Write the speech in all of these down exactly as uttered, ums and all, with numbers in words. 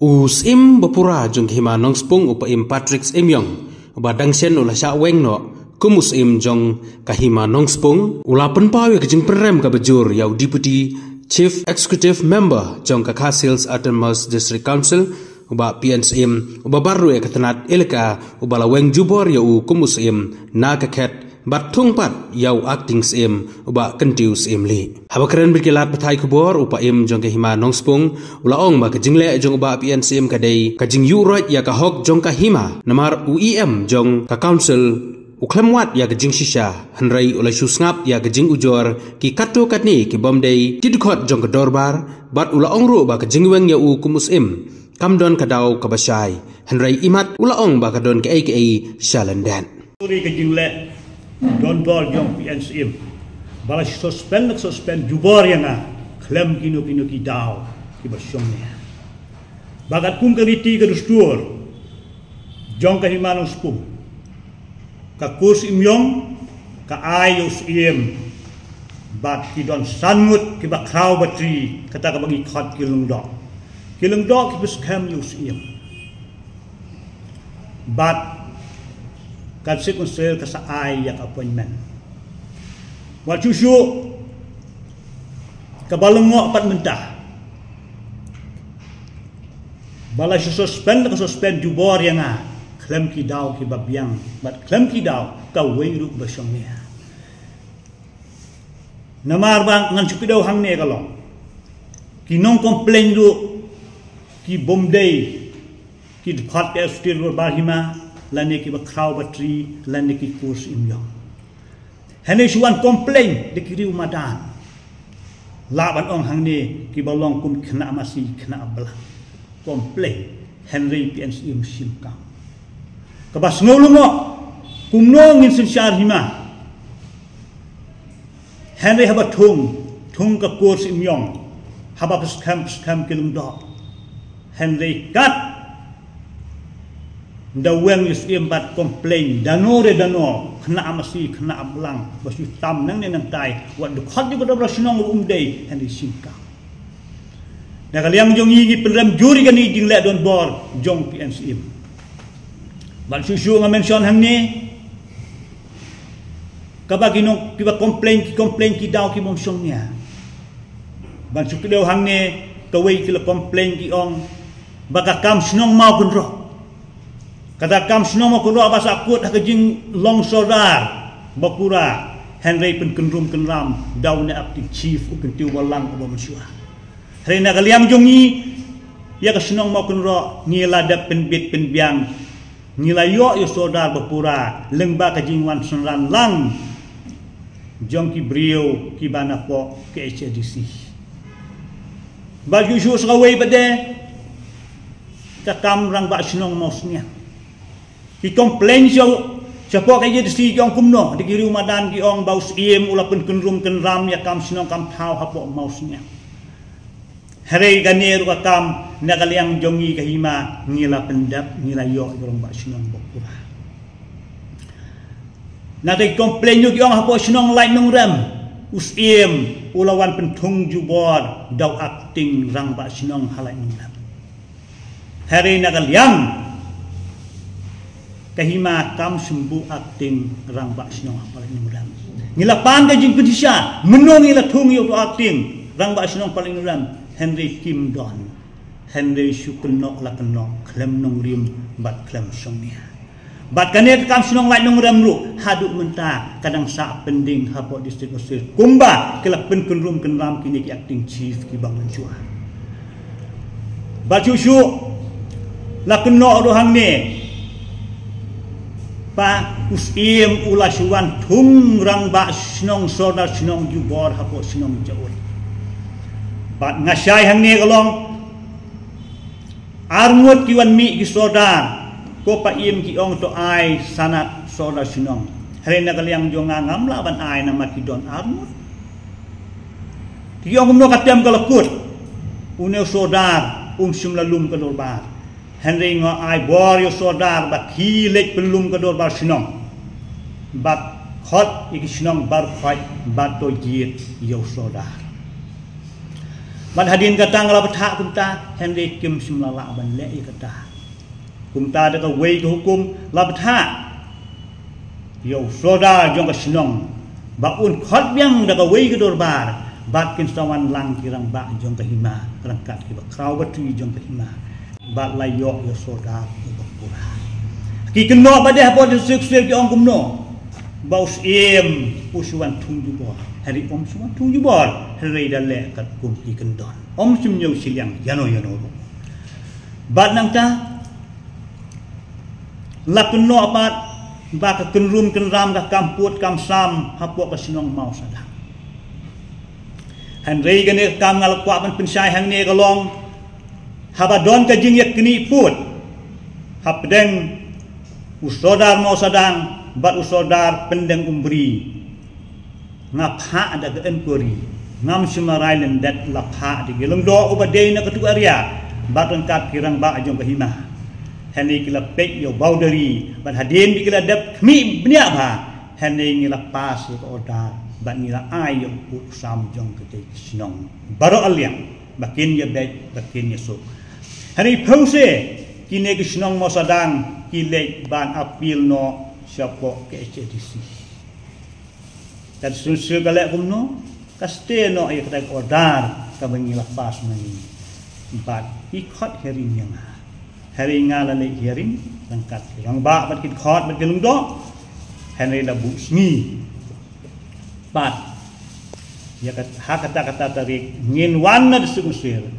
U Syiem ba pura jong ka Hima Nongspung, u Paiem Patrick Syiemiong, uba dang shen u la shah weng noh kum u Syiem jong ka Hima Nongspung, u la pynpaw ïa ka jingpynrem kaba jur ïa u Deputy Chief Executive Member jong ka Khasi Hills Autonomous District Council, u Bah P N Syiem, uba bat ruh ïa ka tnat elaka, uba la weng jubor ïa u kum u Syiem na ka khet, bad thung pat ïa u Acting Syiem, u Bah Kyntiew Syiemlieh. Haba kren bad ki lad pathai khubor, u Paiem jong ka Hima Nongspung u la ong ba ka jingleh jong u Bah P N Syiem ka dei ka jingïuhroit ïa ka hok jong ka Hima, namar u E M jong ka Council u khlem wad ïa ka jingshisha, hynrei u la shu sngap ïa ka jingujor ki katto katne ki bym dei ki dkhot jong ka dorbar, bad u la ong ruh ba ka jingweng ïa u kum u Syiem kam don ka daw kaba shai, hynrei imat u la ong ba ka don kaei kaei sha lyndet. Uri ka jingleh donbor jong P N Syiem ba la suspend, la suspend jubor ïa nga khlem kino kino ki daw kiba shongnia. Ba katkum ka riti ka dustur jong ka Hima Nongspung, ka Kur Syiemiong ka ai ïa u Syiem bad ki don san ngut kiba khraw batri, kata kaba ngi khot ki lyngdoh. Ki lyngdoh kiba skhem ïa u Syiem. Bad ka District Council ka sa ai ïa ka appointment. Wat shuh shuh kaba lyngngoh pat mynta ba la shu suspend, la ka suspend jubor ïa nga khlem ki daw kiba biang bad khlem ki daw kawei ruh ba shongnia. Namar ba ngan shu kdew hangne ka long, ki nong complain ruh ki bym dei ki dkhot ka Executive Dorbar Hima, lane kiba khraw batri, lane ki Kur Syiemiong. Hynrei shu wan complain da ki riew madan. Lah ban ong hangne kiba long kum khynnah masi khynnah blang. Complain, hynrei P N Syiem shim kam. Kaba sngew lyngngoh, kumno ngin synshar hima. Hynrei haba thung, thung ka Kur Syiemiong, haba pynskhem, pynskhem ki lyngdoh. Hynrei kat da weng ïa u Syiem bad complain, dano re dano, khynnah masi khynnah blang, ba shu tam nangne nangtai, wat dkhot jong ka dorbar shnong ruh um dei, hynrei shim kam. Na ka liang jong ngi, ngi pynrem jur ïa kane ka jingleh donbor jong P N Syiem. Bad shuh shuh nga mention hangne, kaba ki nong, kiba complain, ki complain ki daw ki bym shongnia. Ban shu kdew hangne, kawei ki la complain ki ong ba ka kam shnong Mawkynroh, kata ka kam shnong Mawkynroh ba sahkut ha ka jinglong sordar ba pura, hynrei pynkynrum kynram da une u Acting Chief, u Kyntiew Balang uba mynshuwa. Hynrei na ka liang jong ngi, ïa ka shnong Mawkynroh ngi la dep pynbit pynbiang, ngi la ïoh ïa u sordar ba pura lyngba ka jingwan synran lang jong ki briew kiba napoh K H A D C. Bad shuh shuh sa kawei pat de ka kam Rangbah Shnong Mawsniang. Ki complain sha, shapoh K H A D C ki ong kumno, da ki riew madan ki ong ba u Syiem u la pynkynrum kynram ïa kam shnong kam thaw hapoh Mawsniang. Hynrei kane ruh ka kam, na ka liang jong ngi ka hima, ngi la pyndep, ngi la ïoh ïa u Rangbah Shnong ba pura. Na ka complain ruh ki ong hapoh shnong Laitumkhrah, u Syiem u la wan pynthung jubor da u Acting Rangbah Shnong ha Laitumkhrah. Hynrei na ka liang ka hima kam shym bun Acting Rangbah Shnong ha Laitumkhrah. Ngi la pan ka jingpynshisha, mynno ngi la thung ïa u Acting Rangbah Shnong ha Laitumkhrah, hynrei kim don. Hynrei shu kynnoh la kynnoh, khlem nongrim bad khlem shongnia. Bad kane ka kam shnong Laitumkhrah ruh haduh mynta ka dang sah pending hapoh District Council kumba ki la pynkynrum kynram kine ki Acting Chief kiba mynshuwa. Bad shuh shuh la kynnoh ruh hangne ba u Syiem u la shu wan thung Rangbah Shnong, sordar shnong jubor hapoh shnong Jaud. Bad nga shai hangne ka long ar ngut ki wan mih ki sordar, ko Paiem, ki ong to ai sanad sordar shnong. Hynrei na ka liang jong nga ngam lah ban ai namar ki don ar ngut. Ki ong kumno ka tem ka la kut, une u sordar um shym la lum ka dorbar. Hynrei nga ai bor ïa u sordar ba khie leit pynlum ka dorbar shnong, bad khot ïa ki shnong baroh khoit ba to jied ïa u sordar. Bad hadien kata nga la bthah kumta, hynrei kim shym la lah ban leh ïa kata. Kumta da kawei ka hukum la bthah ïa u sordar jong ka shnong ba un khot biang da kawei ka dorbar, bad kin sa wan lang ki rangbah jong ka hima ryngkat kiba khraw batri jong ka hima. Bad la ïoh ïa u sordar uba pura. Ki kynnoh ba dei hapoh district sir ki ong kumno, ba u Syiem u shu wan thung jubor. Hynrei um shu wan thung jubor, hynrei da leh katkum ki kyndon. Um shym ñiew shiliang ïano ïano ruh. Bad nangta la kynnoh pat ba ka kynrum kynram ka kam pud kam sam hapoh ka shnong Mawsadang. Hynrei kane ka kam nga la kwah ban pynshai hangne ka long, haba don ka jingïaknieh pud hapdeng u sordar Mawsadang bad u sordar Pyndengumbri, nga phah da ka enquiry. Ngam shym la rai lyndet, la phah da ki lyngdoh uba dei na katu ka area bad ryngkat ki rangbah jong ka hima. Hynrei ki la peit ïa u boundary bad hadien ba ki la dep khmih bniah bha, hynrei ngi la pass ïa ka order bad ngi la ai ïa u pud u sam jong katei ka shnong baroh arliang ba kin ïa beit, ba kin ïa suk. Hynrei phew se kine ki shnong Mawsadang ki leit ban appeal noh shapoh ka H A D C. Ka shu shu ka leh kumno, ka stay noh ïa kata ka order kaba ngi la pass ma ngi. Bad ki khot hearing ïa nga. Hynrei nga la leit hearing ryngkat ki rangbah bad ki dkhot bad ki lyngdoh. Hynrei la buh sngi. Bad ïa kat-, ha kata kata tarik ngin wan na District Council.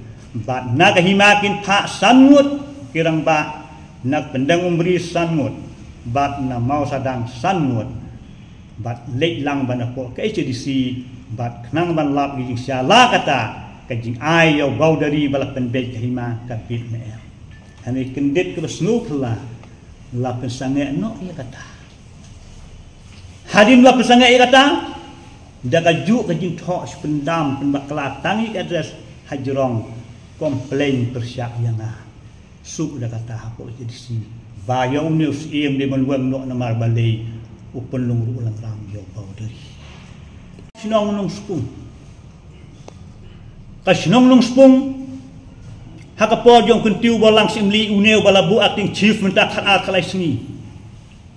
Bad na ka hima kin phah san ngut ki rangbah, na Pyndengumbri san ngut, bad na Mawsadang san ngut. Bad leit lang ban hapoh ka H A D C, bad khnang ban lap ïa ka jingshisha, la kata ka jingai ïa u boundary ba la pynbeit ka hima ka bit ne em. Hynrei kyndit kaba sngewphylla, la pynsangeh noh ïa kata. Hadien ba la pynsangeh ïa kata, da kajuh ka jingthoh shu pyndam pynbakla tang ïa ka address hajrong complain pyrshah ïa nga. Suk da kata hapoh H A D C ba ïa une u Syiem dei ban weng noh namar balei u pynlong ruh u lyngram ïa u boundary. Shnong Nongspung. Ka shnong Nongspung, ha ka por jong u Kyntiew Borlang Syiemlieh, une uba la buh acting chief mynta khatar khatlai sngi,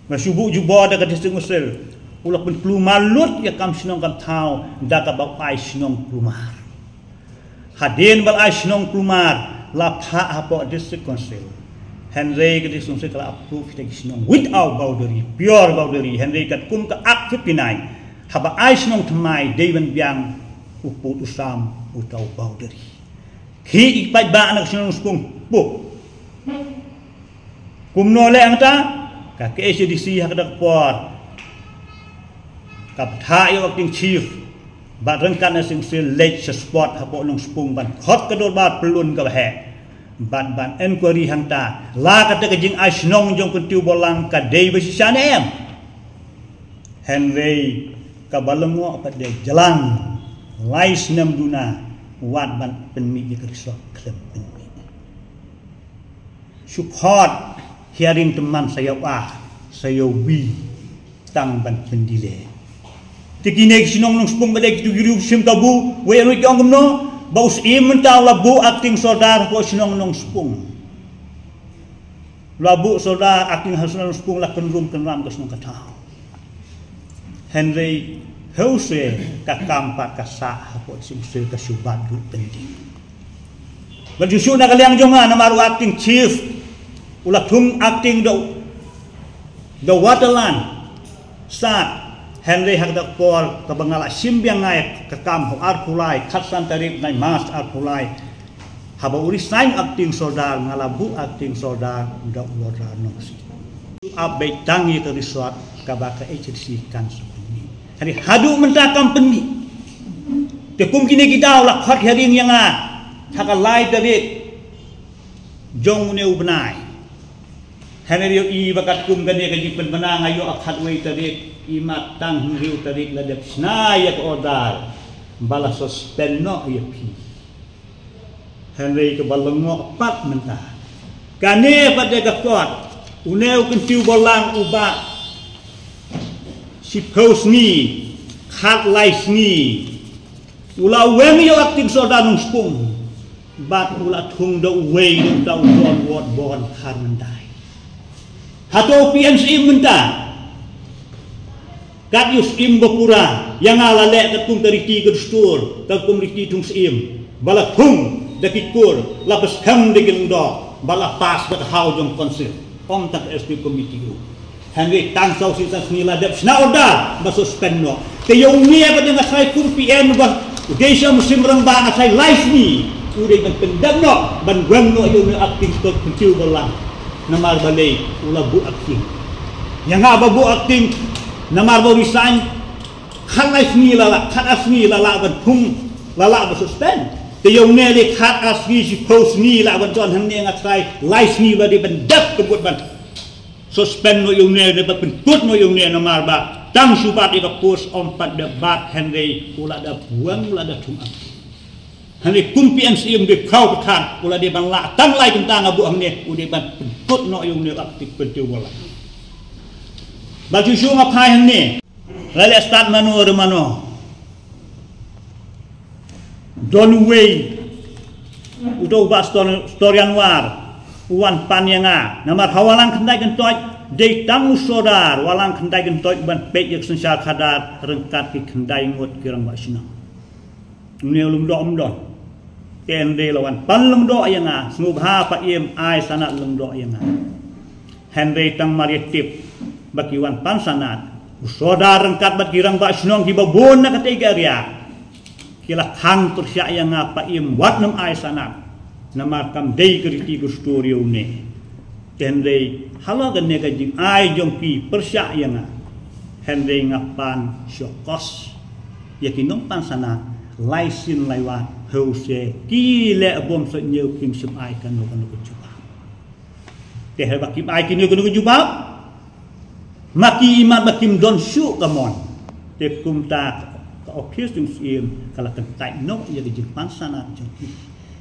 ba shu buh jubor da ka District Council, u la pynkulmar lut ïa ka kam shnong kam thaw da kaba u ai shnong kulmar. Hadien ba la ai shnong kulmar, la phah hapoh District Council. Hynrei ka District Council ka la approve ïa ka shnong without boundary, pure boundary. Hynrei katkum ka Act fifty-nine, haba ai shnong thymmai dei ban biang u pud u sam uta u boundary. Khie ïa ki paidbah na ka shnong Nongspung, buh. Kumno leh hangta? Ka K H A D C ha kata ka por ka bthah ïa u acting chief bad ryngkat na District Council leit sha spot hapoh Nongspung ban khot ka dorbar pyllun kaba heh bad ban enquiry hangta la kata ka jingai shnong jong u Kyntiew Borlang ka dei ba shisha ne em. Hynrei kaba lyngngoh pat de jlang lai snem duna wat ban pynmih ïa ka resort khlem pynmih. Shu khot hearing tymmen sa ïa u A, sa ïa u B, tang ban pyndelay. Te kine ki shnong Nongspung ba dei kitu ki riew shim kabu, wei ruh ki ong kumno, ba u Syiem mynta u la buh acting sordar hapoh shnong Nongspung. U la buh sordar acting ha shnong Nongspung, la kynrum kynram ka shnong ka thaw. Hynrei hynrei ka kam pat ka sah hapoh District Council ka shu bat duh pending. Bad shuh shuh na ka liang jong nga namar u acting chief u la thung acting da, da waterland. Sat, hynrei ha kata ka por kaba nga la shim biang nga ïa ka kam ha u arphew lai, khatsan tarik bnai March arphew lai. Haba u resign acting sordar, nga la buh acting sordar da u Lordar Nongsiej. Ap beit tang ïa ka resort kaba ka H A D C kan sa pynmih. Hynrei haduh mynta kam pynmih. Te kum kine ki daw la khot hearing ïa nga ha ka lai tarik jong une u bnai. Hynrei ïohi ba katkum kane ka jingpynbna nga ïoh ha khatwei tarik, imat tang hynriew tarik la dep shna ïa ka order ba la suspend noh ïa phi. Hynrei kaba lyngngoh pat mynta, kane pat de ka kot, une u Kyntiew Borlang u bat shiphew sngi, khatlai sngi. U la weng ïa u acting sordar Nongspung. Bad u la thung da uwei da uta u John Ward Born Kharmyntoi. Hato phi ïohi mynta kat ïa u syiem ba pura, ïa nga la leh katkum ka riti ka dustur, katkum riti thung syiem, ba la thung da ki kur, la pynskhem da ki lyngdoh, ba la pass da ka haw jong council. Ym tang ka executive committee ruh. Hynrei tang saw sien san sngi la dep shna order ba suspend noh. Te ïa une pat nga trai kum P N ba u dei sha mynsiem rangbah nga trai lai sngi. U dei ban pyndep noh ban weng noh ïa une acting stud pynthiew ba lang. Namar balei u la buh acting. Ïa nga ba buh acting namar ba u resign. Khat lai sngi la lah, khat ar sngi la lah ban thung, la lah ban suspend. Te ïa une lei khat ar sngi shiphew sngi lah ban don hangne nga trai lai sngi ba dei ban dep ka bud ban suspend noh ïa une, dei ban pynkut noh ïa une namar ba tang shu bat ïa ka post ym pat dep bat hynrei u la da buang, u la da thung am. Hynrei kum P N C M dei khraw ka khan u la dei ban lah tang lai kynta nga buh hangne, u dei ban pynkut noh ïa une ka tik pyntiu wala. Ba shu shu nga phai hangne. La leh stad mano re mano. Don uwei uto u Bah Stor, Stor Yanwar u wan pan ïa nga. Namar ha Walang Khyndai Kyntoit dei tang u sordar Walang Khyndai Kyntoit ban peit ïa ka synshar khadar ryngkat ki khyndai ngut ki rangbah shnong. Une u lyngdoh um don. Te hynrei la wan pan lyngdoh ïa nga, sngewbha Paiem ai sanad lyngdoh ïa nga. Hynrei tang mar ïa tip ba ki wan pan sanad, u sordar ryngkat bad ki rangbah shnong kiba bun na katei ka area ki la khang pyrshah ïa nga Paiem wat nym ai sanad. Namar kam dei ka riti ka dustur ïa une. Te hynrei halor kane ka jingai jong ki pyrshah ïa nga, hynrei nga pan shokos ïa ki nongpan sanad lai sien lai wat, hynrei ki leh bym sngewthuh, kim shym ai kano kano ka jubab. Te haba kim ai kano kano ka jubab, ma ki imat ba kim don shuh ka mon. Te kumta ka ophis jong u Syiem ka la kyntait noh ïa ka jingpan sanad jong ki.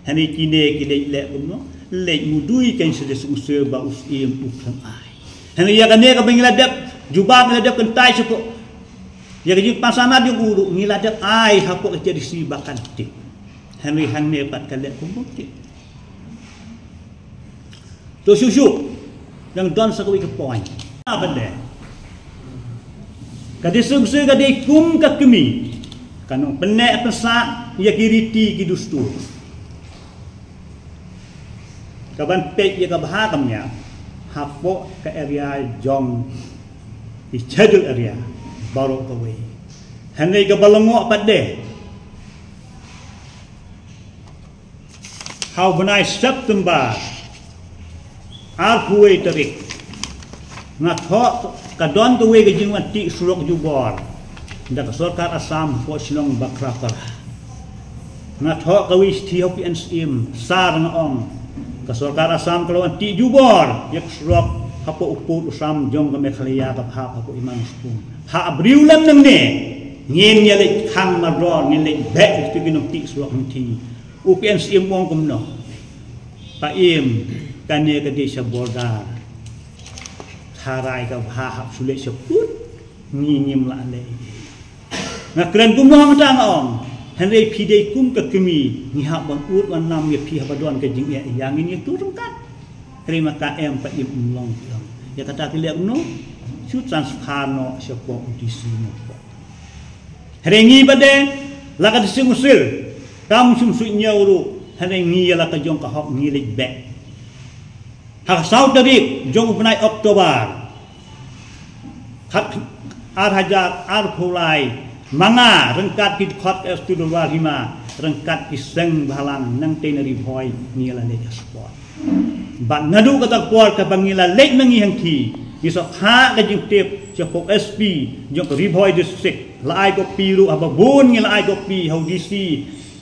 Hynrei kine ki leit leh kumno, leit mudui, kan sa dei sngewsih ba u Syiem u khlem ai. Hynrei ïa kane kaba ngi la dep jubab, ngi la dep kyntait shapoh ïa ka jingpan sanad jong u ruh ngi la dep ai hapoh ka J D C ba kan tip. Hynrei hangne pat ka leh kum bym tip. To shuh shuh, dang don sa kawei ka point. Ka dei sngewsih, ka dei kum ka kmie, ka nongpynneh pynsah ïa ki riti ki dustur. Ka ban peit ïa ka bha ka miat hapoh ka area jong ki schedule area baroh kawei. Hynrei kaba lyngngoh pat de, ha u bnai September, arphew wei tarik, nga thoh ka don kawei ka jingwan tih surok jubor da ka sorkar Assam hapoh shnong Bakrapara. Nga thoh kawei shithi ha u P N C M, sar nga ong, ka sorkar Assam ka la wan tih jubor ïa ka surok hapoh u pud u sam jong ka Meghalaya kaba hap hapoh Imlang Spung. Ha briew lem nangne, ngin ïa leit khang mardor, ngin leit beh ïa ki nongtih surok hangtei. U P N C M u ong kumno? Paiem, kane ka dei sha border. Tharai ka bha hap shu leit sha pud, ngi ngim lah leh. Nga kren kumno mynta nga ong. Hynrei phi dei kum ka kmie, ngi hap ban ud ban nam ïa phi haba don ka jingeh ïa ngin ïa tur ryngkat. Hynrei ma ka em Paiem, um long phi ong. Ïa kata ki leh kumno? Shu transfer noh shapoh u D C noh. Hynrei ngi pat de, la ka District Council kam shym suidñiew ruh, hynrei ngi ïa la ka jong ka hok ngi leit beh. Ha ka saw tarik jong u bnai October, khat, ar hajar arphew lai, ma nga ryngkat ki dkhot S T Dorbar Hima ryngkat ki seng bhalang nangtei na Ri Bhoi ngi la leit ha spot. Bad naduh kata ka por kaba ngi la leit ma ngi hangtei, ngi sa phah ka jingtip shapoh S P jong ka Ri Bhoi District, la ai copy ruh haba bun, ngi la ai copy ha u D C,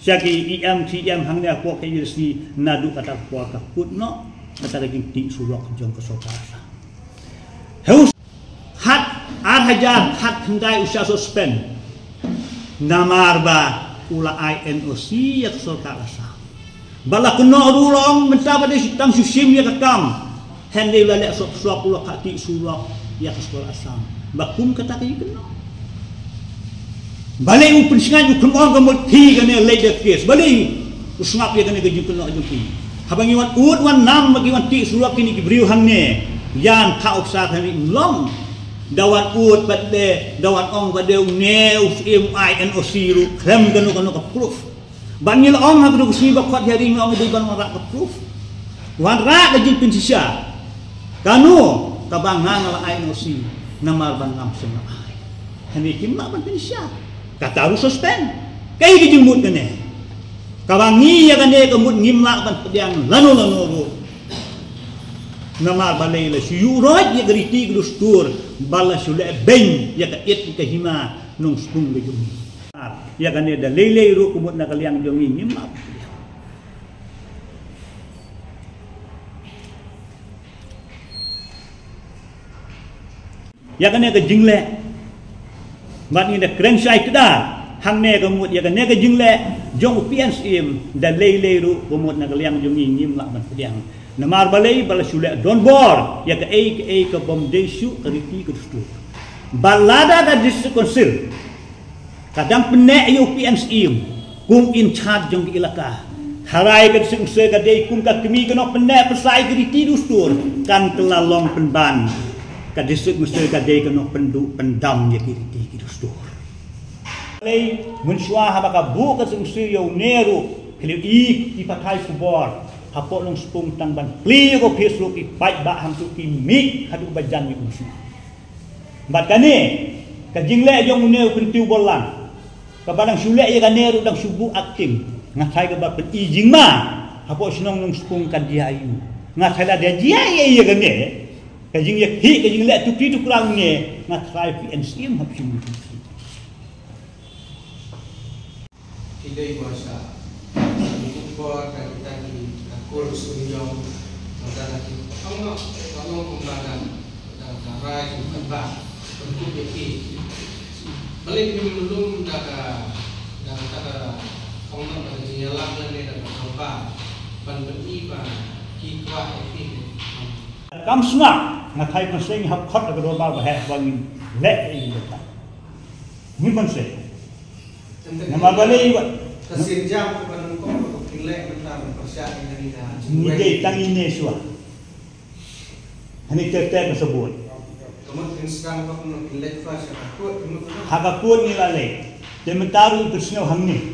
sha ki E M, C E M hangne hapoh ka A D C, naduh kata ka por ka kut noh kata ka jingtih surok jong ka sorkar Assam. Heu, khat, ar hajar khatkhyndai u shah suspend. Namar ba u la ai N O C ïa ka sorkar Assam. Ba la kynnoh ruh long mynta ba dei tang shu shim ïa ka kam. Hynrei u la leh sop sop, u la khah tih surok ïa ka sorkar Assam. Ba kum kata ka ïa kynnoh. Balei u pynshngaiñ, u kynnoh ka mut phi kane late case. Balei U sngap ïa kane ka jingkynnoh jong phi. Haba ngi wan ud wan nam ba ki wan tih surok kine ki briew hangne, ïa ka u sa ka ni long. Da wan ud pat de, da wan ong pat de, une u siem ai N O C ruh khlem kano kano ka proof. Ban ngi la ong ha ka duk sngi ba khot ïa ri ngi ong dei ban wanrah ka proof. Wanrah ka jingpynshisha. Kano kaba nga nga la ai N O C namar ban ngam sngewbha ai. Hangne kim lah ban pynshisha. Kata ruh suspend. Kaei ka jingmut kane? Kaba ngi ïa kane ka mut ngim lah ban pdiang lano lano ruh. Namar balei la shu ïuh roit ïa ka riti ka dustur, ba la shu leh beiñ ïa ka it ïa ka hima nongspung ka jong ngi. Ïa kane da lei lei ruh ka mut na ka liang jong ngi ngim lah ban pdiang. Ïa kane ka jingleh. Bad ngi da kren shai kdar. Hangne ka mut ïa kane ka jingleh jong u P N Syiem da lei lei ruh ka mut na ka liang jong ngi ngim lah ban pdiang. Namar balei ba la shu leh donbor ïa kaei kaei ka bym dei shuh ka riti ka dustur. Bad lada ka District Council ka dang pynneh ïa u P N Syiem kum in charge jong ka ilaka. Tharai ka District Council ka dei kum ka kmie ka nongpynneh pynsah ïa ka riti dustur, kan kylla long pynban. Ka District Council ka dei ka nongpynduh pyndam ïa ka riti ka dustur. Lei, mynshuwa haba ka buh ka District Council ïa une ruh, phi la ïohi ki pathai khubor hapoh Nongspung tang ban plie ïa ka office ruh ki paidbah hangto ki mih haduh ba jan ïa u mynshuwa. Bad kane ka jingleh jong une u Kyntiew Borlang, kaba dang shu leh ïa kane ruh dang shu buh acting. Nga tharai kaba pyni jingma hapoh shnong Nongspung kan jia aiu. Nga tharai lada jia ïa kane ka jingïakhih ka jingleh tukri tukra une, nga tharai P N Syiem hap shim. Ki dei ba sha ki por ka kita ki ka kur sum jong mata la ki ong no ka long kum ba dan da da rai ki ban ba ban kup ïa ki. Balik ni lum da ka da ka da ong no da ka jingïalam lane da ka ba ban ban i ba ki kwah ïa ki. Kam sngap nga thai ban seng hap khot da ka dorbar ba heh ba ngin leh ïa ki. Ngin ban seng. Namar balei ba ka sien jam ko ban ko ko pynleh mynta ban pyrshah ïa ni da. Ni dei tang ine shuwa. Hani ter ter ka sabut. Ka mut kin sdang ko ban pynleh fa sha ka kut, ka mut ha ka kut ni la leh. Te mynta ruh pyrshah hangne.